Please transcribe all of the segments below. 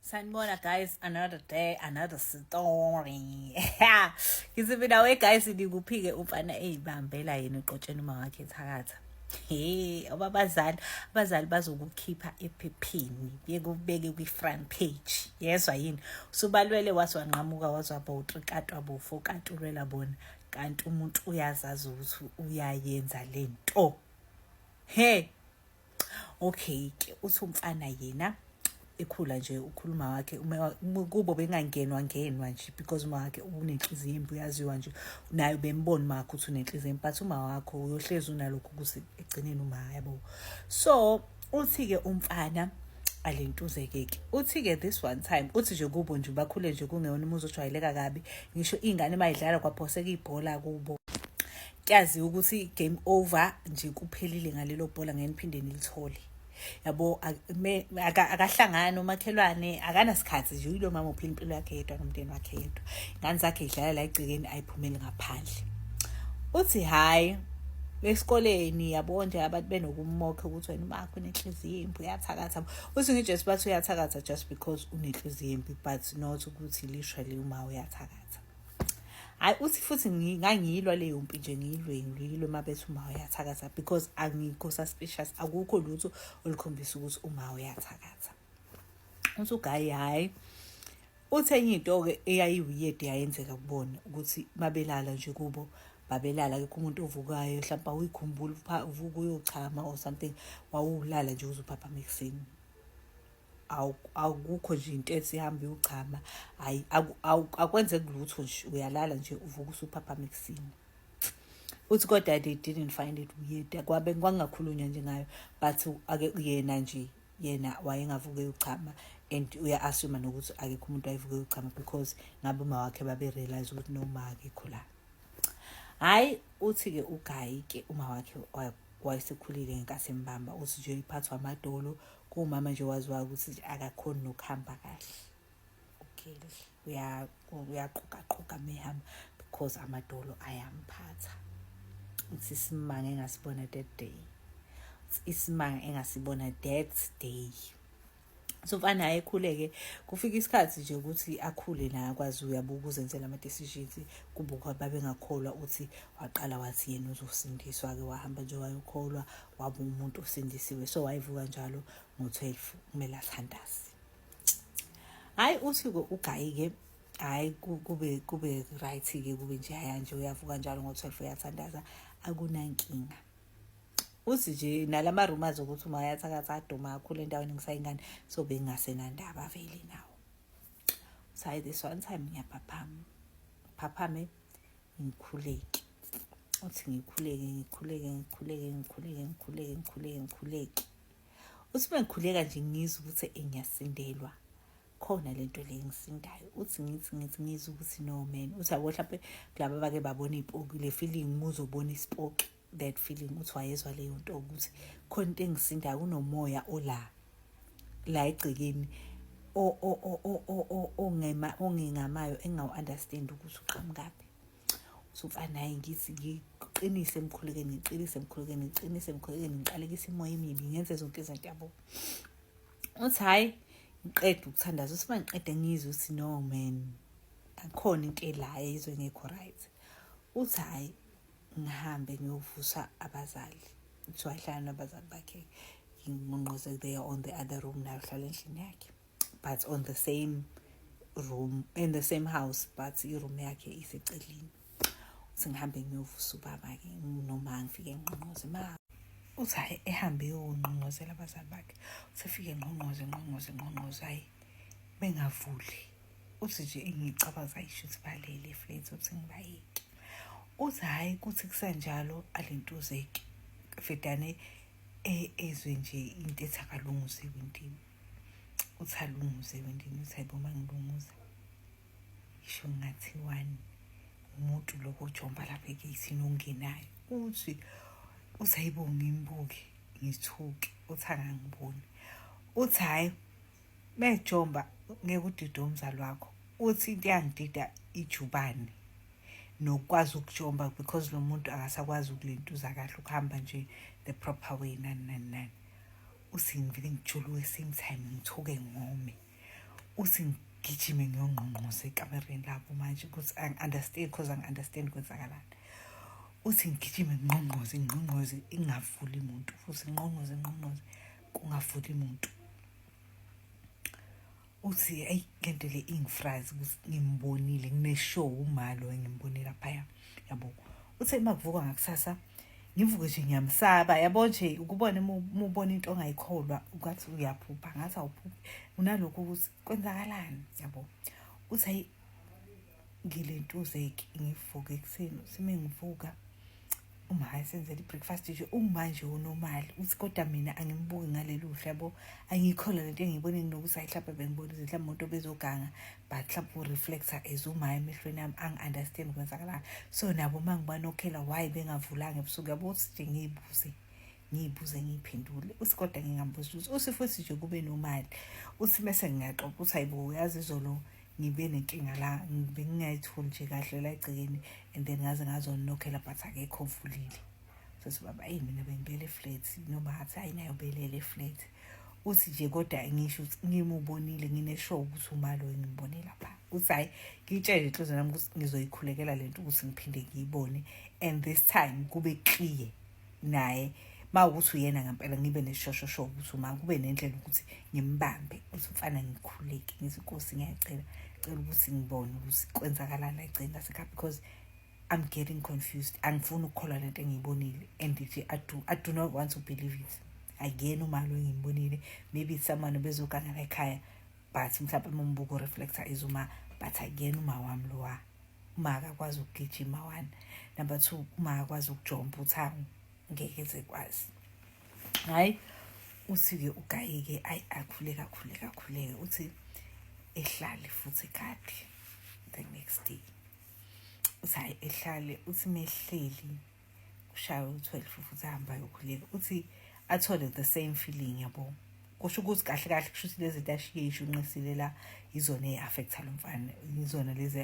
Sanibona guys, another day, another story. Ngithi mina we guys, nikuphike umfana eyibambela yena uqotsheni uma wakhe ethakatha. Hey, abazali, abazali bazokukhipha ephepheni, bekubeke kwi-front page. Yezwa yini? Usubalwele waze wanqamuka, waze waba utrikatwa bofo katulwela bona. Kanti umuntu uyazazi ukuthi uyayenza lento. Hey, okay ke, uthi umfana yena ekhula nje ukhuluma wakhe kubo bengangenwa ngenwa nje because uma wakhe unenhliziyo embi, uyaziwa nje naye bembona uma wakhe ukuthi unenhliziyo embi, but uma wakho uyohlezi unalokho ukuthi egcineni uma yabo. So uthi-ke umfana alentuzeke-ke, uthi-ke this one time, uthi nje kubo nje bakhule nje kungeyona umuzi ojwayeleka kabi, ngisho iy'ngane mayidlala kwaphoseka ibhola kubo, kuyaziwa ukuthi game over nje, kuphelile ngalelo bhola, ngeke niphinde nilithole yabo. Akahlangani umakhelwane, akanasikhathi nje, yilo mama uphila impilo yakhe yedwa nomndeni wakhe yedwa, ingane zakhe idlala la egcekeni, ayiphumeli ngaphandle. Uthi hhayi, esikoleni yabo nje abantu benokumokha ukuthi wena umakho unenhliziyo embi, uyathakatha. Uthi ngijesi bathi uyathakatha just because unenhliziyo embi, but not ukuthi literally uma uyathakatha. Hhayi, uthi futhi ngangiyilwa leyo mpi nje, ngiyilwe ngiyilwe uma bethi uma uyathakatha because angikho suspicious, akukho lutho olukhombisa ukuthi uma uyathakatha. Uthi u-guy hhayi, uthi enye into-ke eyayi-weird yayenzeka kubona ukuthi babelala nje kubo, babelala akekho umuntu ovukayo, mhlawumpe awuyikhumbula uvuka uyochama or something, wawulala nje uze uphaphame ekuseni, akukho nje into ethi hamba uyochama, hhayi, akwenzeki lutho nje, uyalala nje uvuka usuphaphama ekuseni. Uthi kodwa they didn't find it weird, kwabe kwangakhulunywa nje ngayo, but ake yena nje yena wayengavuka eyochama and uya-assume nokuthi akekho umuntu wayevuka eyochama because ngabe uma wakhe babe-realize ukuthi noma akekho la. Hhayi, uthi-ke u-guy-ke uma wakhe wayesekhulile ngenkathi embamba, uthi nje iphathwa amadolo kuwumama nje waziwayo ukuthi akakhoni nokuhamba kahle, okay, uyaqhuqaqhuqa mehamba because amadolo ayamphatha. Uthi isimanga engasibona that day, isimanga engasibona that day. So mfana hayi, ekhule-ke, kufika isikhathi nje ukuthi akhule naye akwazi uyabuka ukuzenzela ama-decisions kubo babengakholwa. Uthi waqala wathi yena uzosindiswa-ke, wahamba nje wayokholwa, waba umuntu osindisiwe. So wayevuka njalo ngo-12 kumele athandaze. Hhayi, uthi-ke u-guy-ke hhayi, kube right-ke, kube nje haya nje uyavuka njalo ngo-12 uyathandaza, akunankinga. Uthi nje nalama-rumours ukuthi uma uyathakatha aduma kakhulu endaweni ngisayingane, so bengingasenandaba vele nawo. Uthi hhayi, this one time ngiyaphaphama, phaphame ngikhuleke. Uthi ngikhuleke, ngikhuleke, ngikhuleke, ngikhuleke, ngikhuleke, ngikhuleke, ngikhuleke. Uthi uma ngikhuleka nje ngizwe ukuthi ngiyasindelwa khona lento le engisindayo. Uthi ngithi ngizwe ukuthi no man, uthi yabo mhlawumpe kulaba abake babona iy'poki, le feeling uma uzobona isipoki, that feeling, uthi wayezwa leyo nto ukuthi khona into engisindayo, kunomoya ola la egcekeni ongema ongengamayo engawu-understand ukuthi uqhamukaphi. Uthi umfana hhayi, ngithi ngiqinise emkhulekweni, ngiqinise emkhulekweni, ngiqinise emkhulekweni, ngiqalekise imoya emibi, ngenze zonke izinto yabo. Uthi hhayi, ngiqede ukuthandaza. Uthi uma ngiqede ngizwe ukuthi no man, akhona into ela ezwe engekho right. Uthi hhayi, ngihambe ngiyovusa abazali. Uthi wahlala nabazali bakhe, ngingqongqoze, they are on the other room, naye uhlala endlini yakhe but on the same room, in the same house, but i-room yakhe iseceleni. Uthi ngihambe ngiyovusa ubaba-ke noma ngifike ngingqongqoze ma. Uthi hhayi, ehambe eyongqongqozela abazali bakhe. Uthi efike ngqongqoze, ngqongqoze, ngqongqoze, hhayi, bengavuli. Uthi nje engicabaza ayisho ukuthi balele flat, uthi ngibayeke. Uthi hhayi, kuthi kusanjalo alentuzeke fedane ezwe nje into ethi akalunguze ewindini. Uthi alunguze ewindini, uthi hayibo, uma ngilunguza ngisho ngingathiwani umuntu lokho ojomba lapha egeyithini ongenayo. Uthi hayibo, ngimbuke ngithuke, uthi angangiboni. Uthi hhayi, mejomba ngeke udide umzali wakho. Uthi into eyangidida ijubane nokukwazi ukujomba because lo muntu akasakwazi ukulentuza kahle, ukuhamba nje the proper way, nani nani nani. Uthi ngivele ngijuluke same time, ngithuke ngome. Uthi ngigijime ngiyongqongqoza ekamereni labo manje ukuthi angi-understand, cause angi-understand kwenzakalani. Uthi ngigijime ngingqongqoze, ngingqongqoze, ingavuli muntu, futhi ngingqongqoze, ngingqongqoze, kungavuli muntu. Uthi eyi, lento le ingifrazi ukuthi ngimbonile, ngine-sure umalo engimbone laphaya, yabo. Uthe uma kuvuka ngakusasa ngivuke nje ngiyamsaba, yabo nje ukubona uma ubona into ongayikholwa ungathi uyaphupha, ngathi awuphuphi, unalokhu ukuthi kwenzakalani, yabo. Uthi hayi, ngilentuzeke, ngivuke ekuseni. Uthi uma ngivuka uma hayi senzela i-breakfast nje umanje unomali. Uthi kodwa mina angimbuki ngaleli uhla, yabo, angiyikholwa lento engiyibone, nginokuthi hayi mhlawumbe bengibona ukuthi mhlawumbe umuntu obezoganga, but mhlawumbe u-reflector as uma emehlweni ami, angi-understand kwenzakalani. So nabo uma ngibanokhela why bengavulanga ebusuku, yabo. Uthi nje ngiyibuze, ngiyibuze, ngiyiphendule. Uthi kodwa ngingambuzi lutho. Uthi futhi nje kube nomali. Uthi mese ngiyaxoxa ukuthi hayibo, uyazi izolo ngibe nenkinga la, bengingayitholi nje kahle la egcekeni, and then ngaze ngazonokhela but akekho ovulile. Sothi baba, eyi, mina bengibele flat, noma athi hayi nayo belele flat. Uthi nje kodwa ngisho ukuthi ngimubonile, ngine-sure ukuthi umalo engimbone lapha. Uthi hhayi, ngiyitshele inhliziyo nami ukuthi ngizoyikhulekela lento ukuthi ngiphinde ngiyibone, and this time kube clear naye uma ukuthi uyena ngempela, ngibe nesishoshosho ukuthi uma kube nendlela ukuthi ngimbambe. Uthi mfana ngikhuleke, ngithi Nkosi, ngiyacela, cela ukuthi ngibone ukuthi kwenzakalani la egcekeni lasekhaya, because I'm getting confused, angifuni ukukholwa lento engiyibonile, and nje I do not want to believe it. Akuyena umalo engimbonile, maybe it's someone obezoganga la ekhaya, but mhlawumbe uma umbuko reflector izuma, but akuyena uma wami lowa. Uma akakwazi ukugijima, one. Number two, uma akakwazi ukujompa uthango, ngeke zekwazi. Hhayi, uthi-ke ugayi-ke ayi, akhuleke, akhuleke, akhuleke. Uthi ehlale futhi ekhadi the next day. Uthi hhayi, ehlale. Uthi mehleli kushaye u-12 futhi ahamba ayokhuleka. Uthi athole the same feeling, yabo. Kusho ukuthi kahle kahle kusho ukuthi lezi zinto ashiye ishunqisile la yizona ey'affecta lo mfana, yizona lezi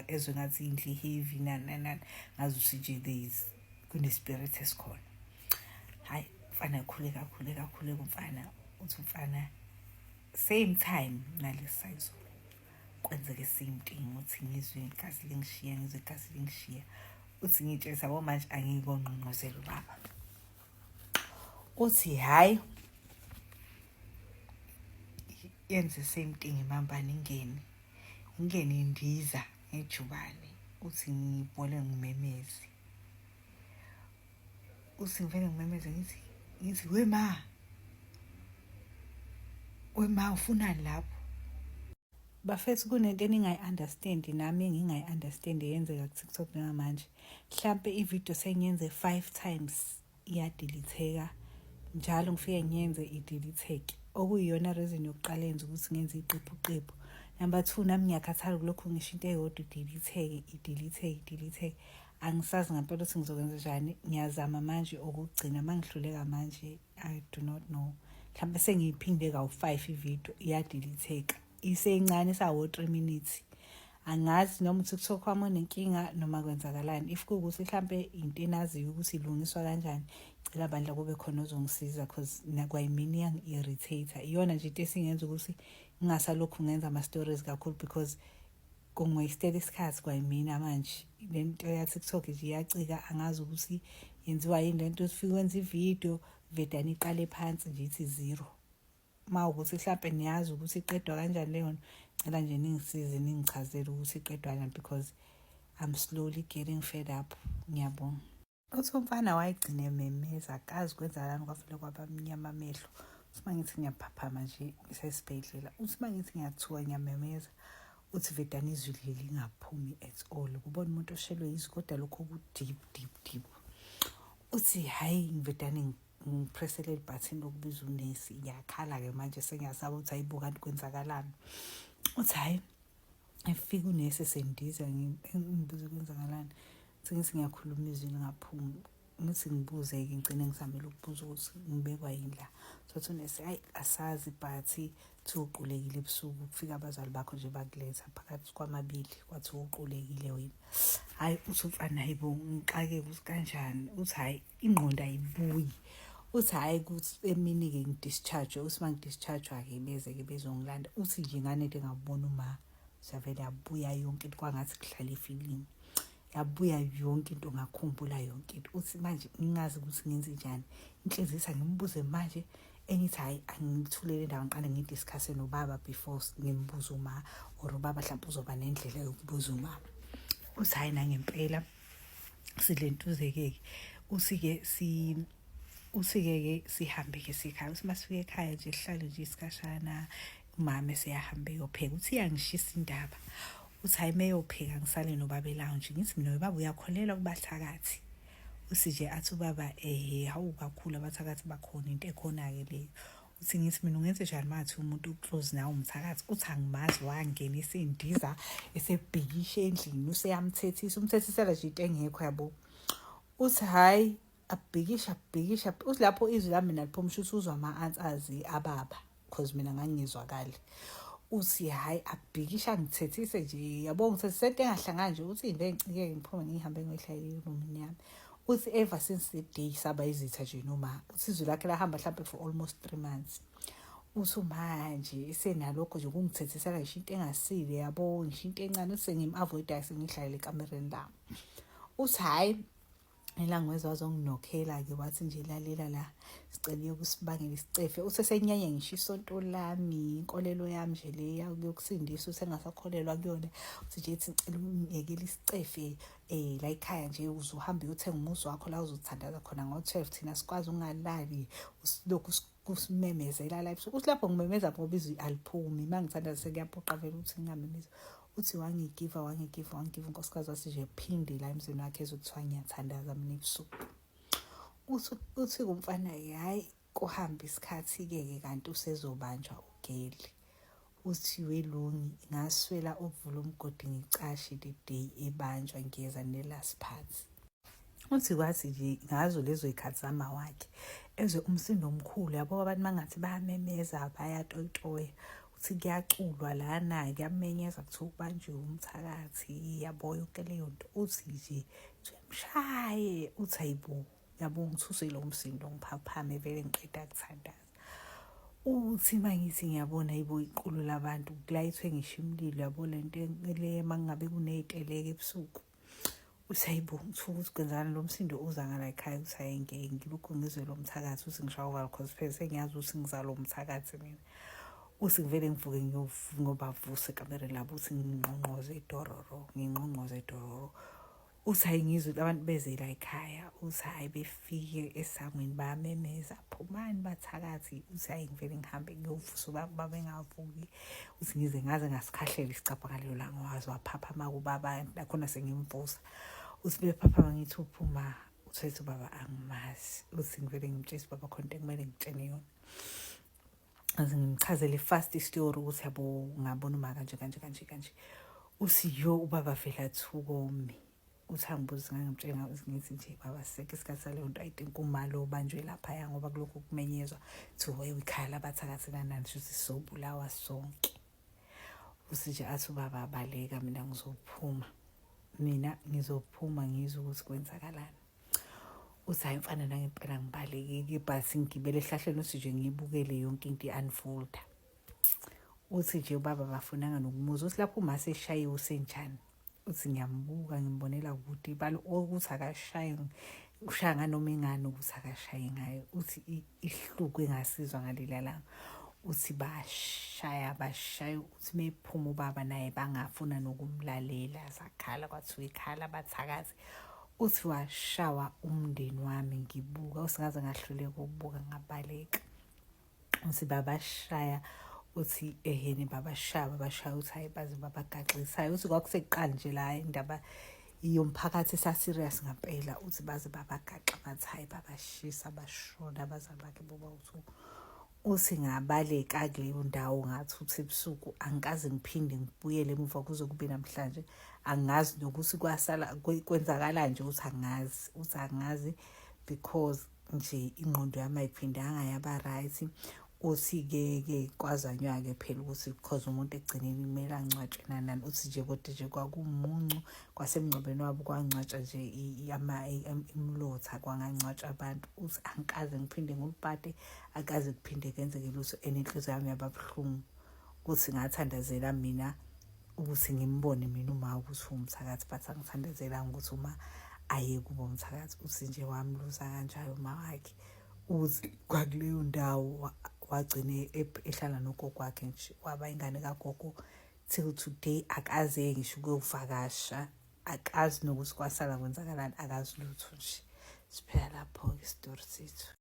ezwe ngathi indlu heavy, nani nani nani, ngazuthi nje there is kune-spirit esikhona. Hhayi, mfana akhuleka, akhuleka, akhuleka umfana. Uthi umfana same time nalesi sayizolo kwenzeke same thing. Uthi ngizwe igazi lingishiya, ngizwe igazi lingishiya. Uthi ngitshela yabo manje angikongqongqozela ubaba. Uthi hhayi, yenze same thing, imambane ingene, ingene indiza ngejubane. Uthi ngibone ngimemeze, uthi ngivele ngimemeze, ngithi we ma, we ma, ufunani lapho? Bafethu, kunento eningayi-understand nami engingayi-understand eyenzeka ku-TikTok njengamanje. Mhlampe ividiyo sengiyenze five times, iyadeletheka njalo, ngifike ngiyenze ideletheke, okuyiyona reason yokuqala yenza ukuthi ngenze iqephu qephu. Number two, nami ngiyakhathala kulokhu ngisho into eyodwa ideletheke, ideletheke, ideletheke. Angisazi ngempela ukuthi ngizokwenza njani. Ngiyazama manje okugcina, uma ngihluleka manje I do not know. Mhlawumbe sengiyiphinde kawu-five ividiyo, iyadeletheka iseyincane, isawo-3 minutes. Angazi noma uTikTok wami unenkinga noma kwenzakalani. If kuwukuthi mhlampe into enaziyo ukuthi ilungiswa kanjani, cela bandla kube khona ozongisiza, cause nakwayimina iyangi-irritate. Iyona nje into esingenza ukuthi ngingasalokhu ngenza ama-stories kakhulu, because kungiwastela isikhathi kwayimina. Manje le nto ya-TikTok nje iyacika, angazi ukuthi yenziwa yini le nto. Ufike wenza ividiyo vedane iqale phansi nje ithi zero. Uma ukuthi mhlampe niyazi ukuthi iqedwa kanjani leyo nto, cela nje ningisize, ningichazele ukuthi iqedwa kanjani, because I'm slowly getting fed up. Ngiyabonga. Uthi umfana wayegcine ememeza, akazi kwenzakalani, kwavele kwaba mnyama amehlo. Uthi uma ngithi ngiyaphaphama nje ngisesibhedlela. Uthi uma ngithi ngiyathuka ngiyamemeza, uthi vedane izwi leli lingaphumi at all, kubona umuntu oshelwe izwi, kodwa lokho ku-deep, deep, deep. Uthi hhayi, ngivedane ngipresse leli button lokubiza unesi, ngiyakhala-ke manje, sengiyasaba ukuthi hayibo, kanti kwenzakalani. Uthi hhayi, efika unesi esendiza, ngibuze kwenzakalani. Sengithi ngiyakhuluma izwi lingaphumi. Ngithi ngibuze-ke, ngigcine ngizamele ukubuza ukuthi ngibekwa yini la. Sothi unesi, hayi, asazi, but kuthiwa uqulekile ebusuku, kufika abazali bakho nje bakuletha phakathi kwamabili, kwathiwa uqulekile wena. Hhayi, uthi umfana, hayibo, ngixakeke ukuthi kanjani. Uthi hhayi, ingqondo ayibuyi. Uthi hhayi kuthi emini-ke ngi-discharge, uthi uma ngi-discharge-wa-ke beze-ke bezongilanda. Uthi nje ingane into engabona uma savele yabuya yonke into kwangathi kudlala ifilimu. Yabuya yonke into ngakhumbula yonke into. Uthi manje ngingazi ukuthi ngenze njani. Inhliziyo ithi angimbuze manje enye ithi hhayi angithulele indaba ngiqale ngi-discuss-e nobaba before ngimbuze uma or ubaba mhlawumpe uzoba nendlela yokubuza umama. Uthi hhayi nangempela silentuzeke-ke uthi-ke si uthi-ke-ke sihambe-ke sikhaya. Uthi masifika ekhaya nje sihlale nje isikhashana umama eseyahamba eyopheka. Uthi iyangishisa indaba. Uthi hhayi meyopheka ngisale nobaba e-lounge. Ngithi mina webaba uyakholelwa kubathakathi. Uthi nje athi ubaba ehe hawu kakhulu abathakathi bakhona into ekhona-ke leyo. Uthi ngithi mina ungenze njani mathi umuntu u-close nawe umthakathi. Uthi angimazi wangena esendiza esebhikisha endlini useyamthethisa umthethisela nje into engekho yabo. Uthi hhayi abhikisha abhikisha uthi lapho izwi lami mina liphuma shuthi uzwa ama-answers ababa cause mina ngangizwakali. Uthi hhayi abhikisha angithethise nje yabo ngithethise into engahlangani nje uthi into engicikeke ngiphume ngihambe ngiyohlala erumini yami. Uthi ever since the day saba izitha nje noma uthi izwi lakhe lahamba mhlampe for almost 3 months. Uthi manje esenalokho nje kungithethisela ngisho into engasile yabo ngisho into encane uthi sengim-avoid-a sengihlalele ekamereni lami. Uthi hhayi ilanga weza wazonginokhela-ke wathi nje lalela la sicela uyokusibangela isicefe. Uthi esenyanya ngisho isonto lami inkolelo yami nje le yokusindisa uthi engasakholelwa kuyona. Uthi nje ethi ngicela ungiyekele isicefe la ekhaya nje uze uhambe uyothenga umuzi wakho la uzothandaza khona ngo-12 thina sikwazi ukungalali lokhu kusimemezela la ebusuku. Uthi lapho ngimemeza ngoba izwi aliphumi uma ngithandaza sekuyaphoqa vele ukuthi ngingamemezi. Uthi wangigiva wangigiva wangigiva unkosikazi wathi nje phinde la emzini wakhe ezokuthiwa ngiyathandaza mina ebusuku. Uthi kumfana-ke hhayi kuhambe isikhathi-ke ke kanti usezobanjwa ugeli. Uthi welungi ngaswela ukuvula umgodi ngicashe the day ebanjwa ngiyeza ne-last part. Uthi kwathi nje ngazo lezo y'khathi zama wakhe ezwe umsindo omkhulu yabo abantu mangathi bayamemeza bayatoyitoya. Uthi kuyaculwa lana kuyamenyezwa kuthiwa kubanjiwe umthakathi yabo yonke leyo nto. Uthi nje mshaye uthi hayibo yabo ngithuse lo msindo ngiphaphame vele ngiqeda kuthandaza. Uthi mangithi ngiyabona yibo iqulu labantu kulayithwe ngisho imililo yabo lento le mangabe kuney'teleka ebusuku. Uthi hayibo ngithuka ukuthi kwenzakalani lo msindo uza ngala ekhaya. Uthi hhayi ngeke ngilokhu ngizwe lo mthakathi uthi ngishaya uvalo cause phela sengiyazi ukuthi ngizalwa umthakathi mina. Uthi ngivele ngivuke ngiyobavusa ekamereni labo uthi ngingqongqoze idororo ngingqongqoze idororo. Uthi hhayi ngizwe ukuthi abantu beze la ekhaya. Uthi hhayi befike esangweni bayamemeza phumani bathakathi. Uthi hhayi ngivele ngihambe ngiyovusa ubaba ubaba engavuki. Uthi ngize ngaze ngasikhahlela isicabha ngalelo langa waze waphaphama kubaba nakhona sengimvusa. Uthi bephaphama ngithi uphuma uthi ubaba angimazi. Uthi ngivele ngimtshele ubaba khona into ekumele ngitshene yona. Aze ngimchazele fast story ukuthi yabo ngabona uma kanje kanje kanje kanje. Uthi yo ubaba vele athukome. Uthi angibuze ngangimtshela ngithi nje baba sekho isikhathi saleyo nto I think uma lo banjwe laphaya ngoba kulokhu kumenyezwa kuthiwa ikhaya labathakathi nani shuthi sobulawa sonke. Uthi nje athi ubaba baleka mina ngizophuma. Mina ngizophuma ngizwe ukuthi kwenzakalani. Uthi hhayi mfana nangempela ngibalekile but ngigibele esihlahleni uthi nje ngiyibukele yonke into i-unfold-a. Uthi nje ubaba bafunanga nokumuzwa uthi lapho uma seshayiwe usenjani. Uthi ngiyambuka ngimbonela kude ibala ukuthi akashayi ushaya nganoma ingani ukuthi akashayi ngayo. Uthi isihluku engasizwa ngaleliya langa. Uthi bashaya bashaya uthi mephuma ubaba naye bangafuna nokumlalela zakhala kwathiwa ikhala abathakathi. Uthi washawa umndeni wami ngibuka uthi ngaze ngahluleka ukubuka ngabaleka. Uthi babashaya uthi ehhene babashaya babashaya uthi hhayi baze babagaxisayo. Uthi kwakusekuqala nje la indaba yomphakathi isa-serious ngampela. Uthi baze babagaxa bathi hhayi babashisa bashona abazali bakhe bobawu-two. Uthi ngabaleka kuleyo ndawo ngathutha ebusuku angikaze ngiphinde ngibuyele emuva kuze kube namhlanje. Angazi nokuthi kwasala kwenzakalani nje uthi angazi. Uthi angazi because nje ingqondo yami ayiphindanga yaba right. Uthi-ke ke kwazanywa-ke phela ukuthi because umuntu ekugcineni kumele angcwatshwe nani nani. Uthi nje kodwa nje kwakumuncu kwasemngcwabeni wabo, kwangcwatshwa nje imilotha, kwangangcwatshwa abantu. Uthi angikaze ngiphinde ngilubhade, akaze kuphinde kwenzeke lutho, and inhliziyo yami yaba buhlungu ukuthi ngathandazela mina ukuthi ngimbone mina uma ukuthi uwumthakathi, but angithandazelanga ukuthi uma aye kubo umthakathi. Uthi nje wamluza kanjalo uma wakhe. Uthi kwakuleyo ndawo wagcine ehlala nogogo wakhe nje, waba ingane kagogo till today. Akaze ngisho ukuyovakasha, akazi nokuthi kwasala kwenzakalani, akazi lutho nje. Siphela lapho-ke isitori sethu.